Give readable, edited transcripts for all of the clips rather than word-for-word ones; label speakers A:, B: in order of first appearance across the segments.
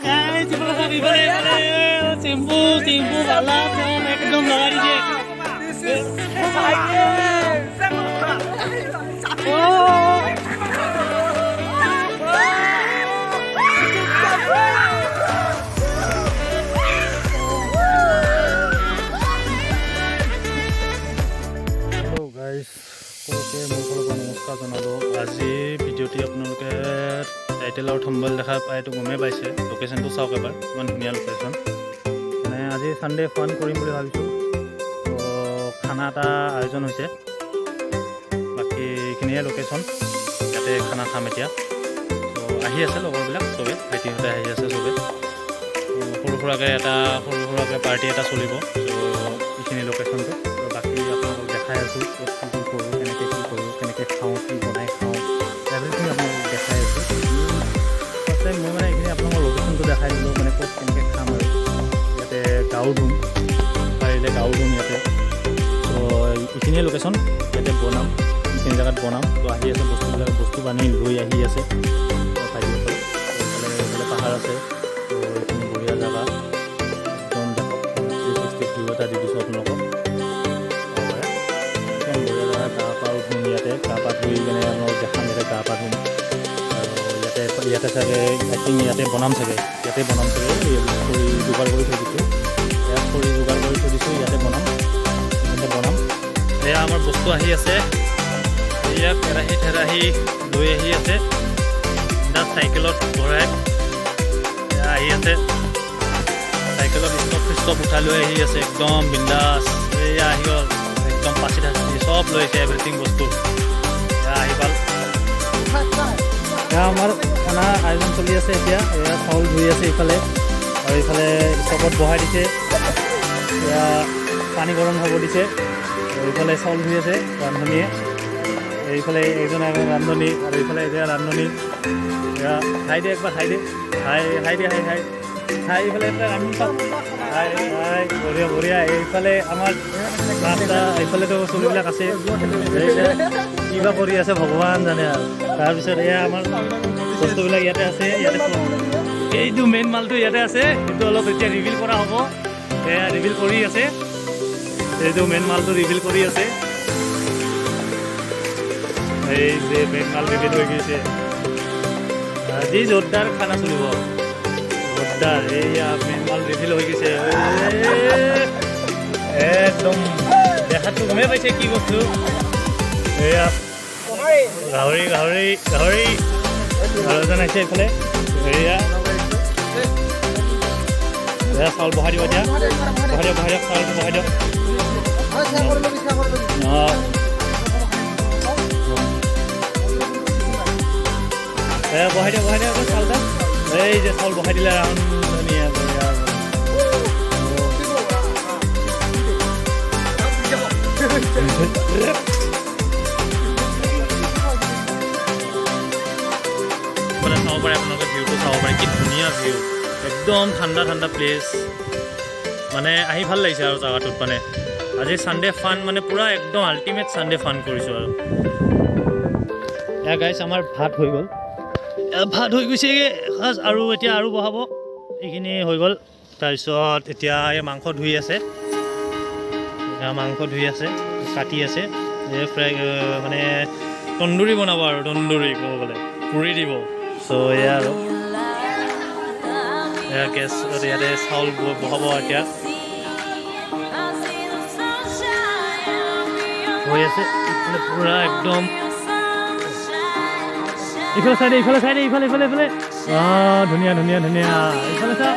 A: Guys, ইফালে চাওক, ইফালে ইফালে চেম্পু চেম্পু বালা একদম লগাই দিছে। অ'। হেল্ল' গাইজ, সকলোকে মোৰ ফালৰ পৰা নমস্কাৰ জনালোঁ। আজি ভিডিঅ'টি আপোনালোকে টাইটেল আৰু থাম্বনেইল দেখা পাইতো গমেই পাইছে। লোকেশ্যনটো চাওক এবাৰ, ইমান ধুনীয়া লোকেশ্যন। মানে আজি ছানডে ফান কৰিম বুলি ভাবিছোঁ। তো খানা এটা আয়োজন হৈছে। বাকী এইখিনিয়ে লোকেশ্যন, ইয়াতে খানা খাম এতিয়া। ত' আহি আছে লগৰবিলাক চবে, ভাইটিহঁতে আহি আছে চবে। তো সৰু সুৰাকৈ এটা সৰু সুৰাকৈ পাৰ্টি এটা চলিব। ত' এইখিনি লোকেশ্যনটো। তো বাকী আপোনালোকক দেখাই আছোঁ, ক'ত কি কি কৰোঁ, কেনেকৈ কি কৰোঁ, কেনেকৈ খাওঁ, কি বনাই খাওঁ, এভৰিথিং আপোনালোকক দেখাই আছোঁ। ফাৰ্ষ্ট টাইম মই মানে এইখিনি আপোনালোকৰ লোকেশ্যনটো দেখাই দিলোঁ, মানে ক'ত কেনেকৈ খাম আৰু ইয়াতে গাও ধুম, পাৰিলে গাও ধুম ইয়াতে। ত' এইখিনিয়ে লোকেশ্যন, ইয়াতে বনাম, এইখিনি জেগাত বনাম। তো আহি আছে বস্তুবিলাক, বস্তু বান্ধি লৈ আহি আছে ভাইটিসকলে। এইফালে এইফালে পাহাৰ আছে। তো এইখিনি বঢ়িয়া জেগা একদম। দেখক, 360 ভিউ এটা দি দিছোঁ আপোনালোকক, চাব পাৰে। একদম বঢ়িয়া জেগা। গা পাও ধুম ইয়াতে, গা পা ধুই কেনে আপোনালোক দেখাম। ইয়াতে গা পা ধুম আৰু ইয়াতে ইয়াতে চাগে, আই থিংক ইয়াতে বনাম চাগে, ইয়াতে বনাম চাগে। এইবিলাক খৰি যোগাৰ কৰি থৈ দিছোঁ, ইয়াত খৰি যোগাৰ কৰি থৈ দিছোঁ, ইয়াতে বনাম, ইয়াতে বনাম। এয়া আমাৰ বস্তু আহি আছে। এয়া কেৰাহী থেৰাহী লৈ আহি আছে চাইকেলত ভৰাই। এয়া আহি আছে চাইকেলত, ষ্টভ ষ্টভ উঠাই লৈ আহি আছে একদম বিন্দাছ। এয়া আহি গ'ল একদম, পাচি থাচি চব লৈ আহিছে, এভৰিথিং বস্তু। এয়া আহি পাল। এয়া আমাৰ খানা আয়োজন চলি আছে এতিয়া। এয়া চাউল ধুই আছে ইফালে আৰু ইফালে ষ্টভত বহাই দিছে। এয়া পানী গৰম হ'ব দিছে আৰু ইফালে চাউল ধুই আছে ৰান্ধনীয়ে। এইফালে এইজন এজন ৰান্ধনী আৰু এইফালে এতিয়া ৰান্ধনী। এয়া হাই দে একবাৰ, হাই দে, হাই হাই দে, হাই হাই হাই। এইফালে এইফালে ৰান্ধনী চাওক, হাই হাই। বঢ়িয়া বঢ়িয়া। এইফালে আমাৰ ৰাস্তা, এইফালেতো চলিবিলাক আছে। কিবা কৰি আছে ভগৱান জানে আৰু। তাৰপিছত এয়া আমাৰ বস্তুবিলাক ইয়াতে আছে। ইয়াতে এইটো মেইন মালটো ইয়াতে আছে। এইটো অলপ এতিয়া ৰিভিল কৰা হ'ব। এয়া ৰিভিল কৰি আছে, এইটো মেইন মালটো ৰিভিল কৰি আছে। এই যে মেইন মাল ৰিভিল হৈ গৈছে। আজি জোৰদাৰ খানা চলিব, জোৰদাৰ। এইয়া মেইন মাল ৰিভিল হৈ গৈছে। একদম দেখাততো গমেই পাইছে কি বস্তু। এয়া গাহৰি, গাহৰি, গাহৰি। আৰু এজন আহিছে এইফালে। এয়া এয়া চাউল বহাই দিব এতিয়া। বহাই দিয়ক, বহাই দিয়ক, চাউলটো বহাই দিয়ক। অঁ, এ বহাই দিয়ক, বহাই দিয়ক চাউলটা। এই যে চাউল বহাই দিলে ৰান্ধনীয়ে, বঢ়িয়া। মানে চাব পাৰে আপোনালোকে, ভিউটো চাব পাৰে, কি ধুনীয়া ভিউ। একদম ঠাণ্ডা ঠাণ্ডা প্লেচ। মানে আহি ভাল লাগিছে আৰু জেগাটোত। মানে আজি ছানডে ফান, মানে পূৰা একদম আল্টিমেট ছানডে ফান কৰিছোঁ। আৰু এয়া গাইছ, আমাৰ ভাত হৈ গ'ল। এয়া ভাত হৈ গৈছে এসাঁজ আৰু এতিয়া আৰু বহাব। এইখিনি হৈ গ'ল। তাৰপিছত এতিয়া এই মাংস ধুই আছে। এয়া মাংস ধুই আছে, কাটি আছে। এই ফ্ৰাই, মানে তন্দুৰী বনাব আৰু তন্দুৰী ক'ব গ'লে পুৰি দিব। চ' এয়া আৰু এয়া গেছ, ইয়াতে চাউল বহাব এতিয়া। হৈ আছে ইফালে পূৰা একদম। ইফালে চাই দে, ইফালে চাই দে, ইফালে ইফালে ইফালে। অঁ, ধুনীয়া ধুনীয়া ধুনীয়া। ইফালে চা।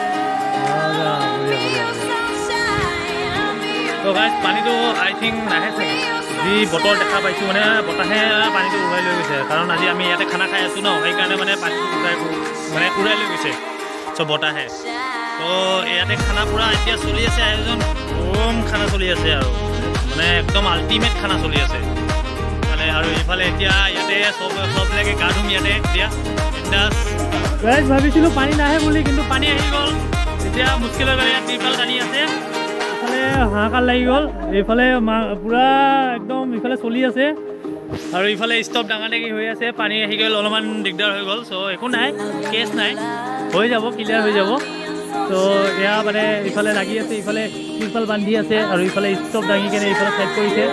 A: বঢ়িয়া বঢ়িয়া বঢ়িয়া। তো গাইজ, পানীটো আই থিংক নাহে চাগে। যি বতৰ দেখা পাইছোঁ, মানে বতাহে পানীটো উৰাই লৈ গৈছে। কাৰণ আজি আমি ইয়াতে খানা খাই আছোঁ ন, সেইকাৰণে মানে পানীটো উৰাই, মানে উৰাই লৈ গৈছে চব বতাহে। তো ইয়াতে খানা পূৰা এতিয়া চলি আছে আয়োজন। বম খানা চলি আছে আৰু মানে একদম আল্টিমেট খানা চলি আছে। মানে আৰু ইফালে এতিয়া ইয়াতে চব চববিলাকে গা ধুম ইয়াতে এতিয়া বিন্দাছ। গাইজ, ভাবিছিলোঁ পানী নাহে বুলি, কিন্তু পানী আহি গ'ল। এতিয়া মুস্কিল হৈ গ'ল। ইয়াত ত্ৰিপাল টানি আছে। ইফালে হাহাকাৰ লাগি গ'ল। এইফালে পূৰা একদম ইফালে চলি আছে আৰু ইফালে ষ্টভ ডাঙৰ ডাঙি হৈ আছে। পানী আহি গ'ল, অলপমান দিগদাৰ হৈ গ'ল। চ' একো নাই, কেছ নাই। হৈ যাব, ক্লিয়াৰ হৈ যাব। তো এয়া মানে ইফালে লাগি আছে, ইফালে তিৰপাল বান্ধি আছে আৰু ইফালে ষ্টভ দাঙি কেনে ইফালে চাইড কৰিছে।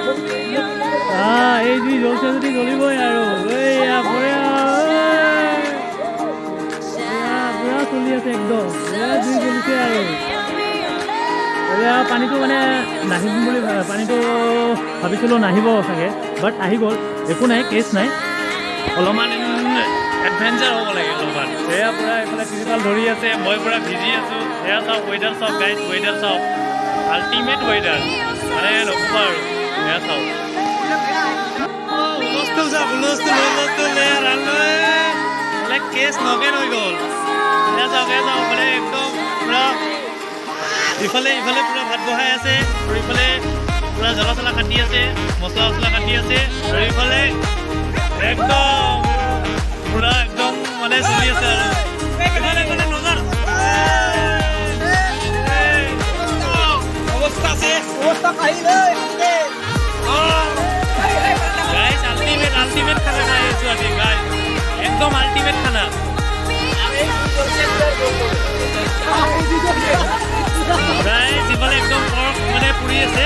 A: এই জুই জ্বলছে যদি জ্বলিবই আৰু। এইয়া বঢ়িয়া, এয়া পুৰা চলি আছে একদম। এয়া জুই জ্বলিছে আৰু এয়া পানীটো মানে নাহিম বুলি পানীটো ভাবিছিলোঁ নাহিব চাগে, বাট আহি গ'ল। একো নাই, কেছ নাই। অলপমান এডভেঞ্চাৰ হ'ব লাগে অলপমান। এয়া পূৰা এইফালে তিৰপাল ধৰি আছে, মই পূৰা ভিজি আছোঁ। এয়া চাওক, ৱেডাৰ চাওক গাইজ, ৱেডাৰ চাওক, আল্টিমেট ৱেডাৰ মানে নক'ব আৰু। এয়া চাওক, হুলস্থুল চাওক, হুলস্থুল, হুলস্থুল। এয়া মানে কেছ নগেন হৈ গ'ল। এয়া চাওক, এয়া চাওক, মানে একদম পূৰা ইফালে ইফালে পূৰা ভাত বহাই আছে আৰু ইফালে পূৰা জ্বলা চলা কাটি আছে, মছলা চছলা কাটি আছে আৰু ইফালে একদম পূৰা একদম মানে চলি আছে আৰু ইফালে ইফালে নজাৰ।
B: অৱস্থা আছে, অৱস্থা কাহিল।
A: গাইজ, আল্টিমেট আল্টিমেট খানা খাই আছো আজি গাইজ, একদম আল্টিমেট খানা। গাইজ, ইফালে একদম পৰ্ক মানে পুৰি আছে,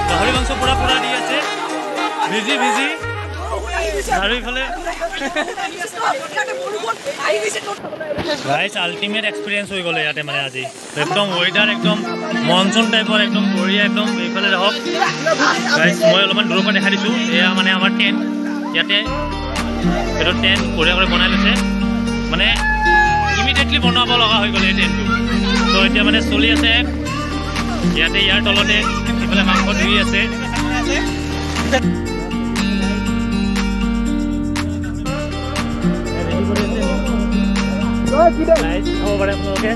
A: গাহৰি মাংস পুৰা পুৰা দি আছে ভিজি ভিজি আৰু ইফালে গাইজ, আল্টিমেট এক্সপিৰিয়েঞ্চ হৈ গ'লে ইয়াতে মানে আজি। একদম ৱেডাৰ একদম মনচুন টাইপৰ, একদম বঢ়িয়া একদম। এইফালে দেখক গাইজ, মই অলপমান দূৰৰ পৰা দেখাই দিছোঁ। এয়া মানে আমাৰ টেণ্ট, ইয়াতে এইটো টেণ্ট বঢ়িয়া কৰি বনাই লৈছে। মানে ইমিডিয়েটলি বনাব লগা হৈ গ'ল এই টেণ্টটো। ত' এতিয়া মানে চলি আছে ইয়াতে, ইয়াৰ তলতে ইফালে মাংস ধুই আছে। ৰেডি কৰি আছে। গাইজ, চাব পাৰে আপোনালোকে,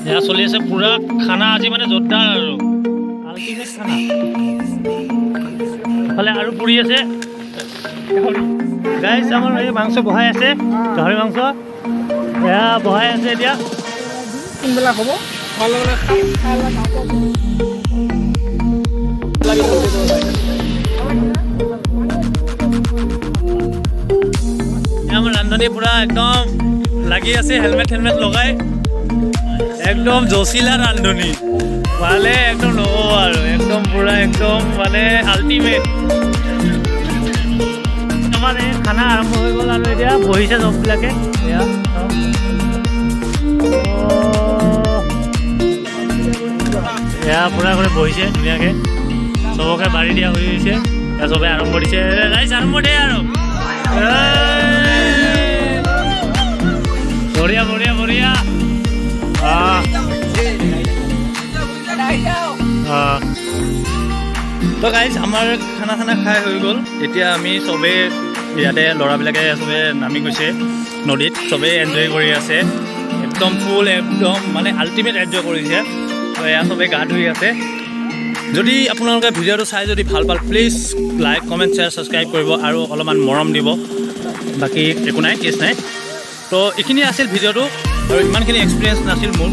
A: এয়া চলি আছে পুৰা খানা আজি, মানে জোৰদাৰ আৰু আল্টিমেট খানা। ইফালে আৰু পুৰি আছে। গাইজ, আমাৰ এই মাংস বহাই আছে, গাহৰি মাংস এয়া বহাই আছে এতিয়া।
B: কোনবিলাক হ'ব খোৱাৰ লগে লগে খাম, খাই লৈ গাঁৱত।
A: এয়া আমাৰ ৰান্ধনী পুৰা একদম লাগি আছে, হেলমেট হেলমেট লগাই, একদম জচিলা ৰান্ধনী ভালে, একদম নক'ব আৰু, একদম পুৰা একদম মানে আল্টিমেট। আমাৰ এই খানা আৰম্ভ হৈ গ'ল আৰু এতিয়া বহিছে চববিলাকে। এয়া চাওক। অ'। এয়া পুৰা কৰি বহিছে ধুনীয়াকে, চবকে বাঢ়ি দিয়া হৈ গৈছে। এয়া চবে আৰম্ভ দিছে। ৰাইজ, আৰম্ভ দিয়ে আৰু। এই! বঢ়িয়া বঢ়িয়া বঢ়িয়া। আহ আহ। তো গাইজ, আমাৰ খানা চানা খাই হৈ গ'ল। এতিয়া আমি চবেই ইয়াতে ল'ৰাবিলাকে চবে নামি গৈছে নদীত, চবেই এনজয় কৰি আছে একদম ফুল, একদম মানে আল্টিমেট এনজয় কৰিছে। তো এয়া চবেই গা ধুই আছে। যদি আপোনালোকে ভিডিঅ'টো চাই যদি ভাল পাল, please like, comment, share, subscribe কৰিব আৰু অলপমান মৰম দিব। বাকী একো নাই, কেছ নাই। তো এইখিনি আছিল ভিডিঅ'টো আৰু ইমানখিনি এক্সপিৰিয়েঞ্চ নাছিল মোৰ,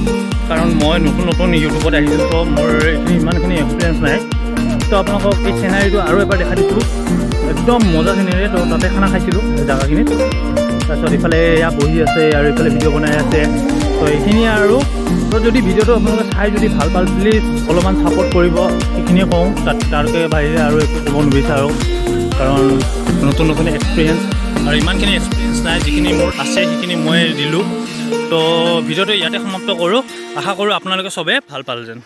A: কাৰণ মই নতুন নতুন ইউটিউবত আহিছোঁ। তো মোৰ এইখিনি ইমানখিনি এক্সপিৰিয়েঞ্চ নাই। তো আপোনালোকক এই চিনাৰীটো আৰু এবাৰ দেখাই দিছোঁ, একদম মজা চিনাৰী। তো তাতে খানা খাইছিলোঁ এই জেগাখিনিত। তাৰপিছত ইফালে এয়া বহি আছে আৰু ইফালে ভিডিঅ' বনাই আছে। তো এইখিনিয়ে আৰু। তো যদি ভিডিঅ'টো আপোনালোকে চাই যদি ভাল পাল, প্লিজ অলপমান ছাপোৰ্ট কৰিব, সেইখিনিয়ে কওঁ। তাত তাৰকে বাহিৰে আৰু একো ক'ব নিবিচাৰোঁ, কাৰণ নতুন নতুন এক্সপিৰিয়েঞ্চ আৰু ইমানখিনি এক্সপিৰিয়েঞ্চ নাই। যিখিনি মোৰ আছে সেইখিনি মই দিলোঁ। তো ভিডিঅ'টো ইয়াতে সমাপ্ত কৰোঁ। আশা কৰোঁ আপোনালোকে চবেই ভাল পাল যেন।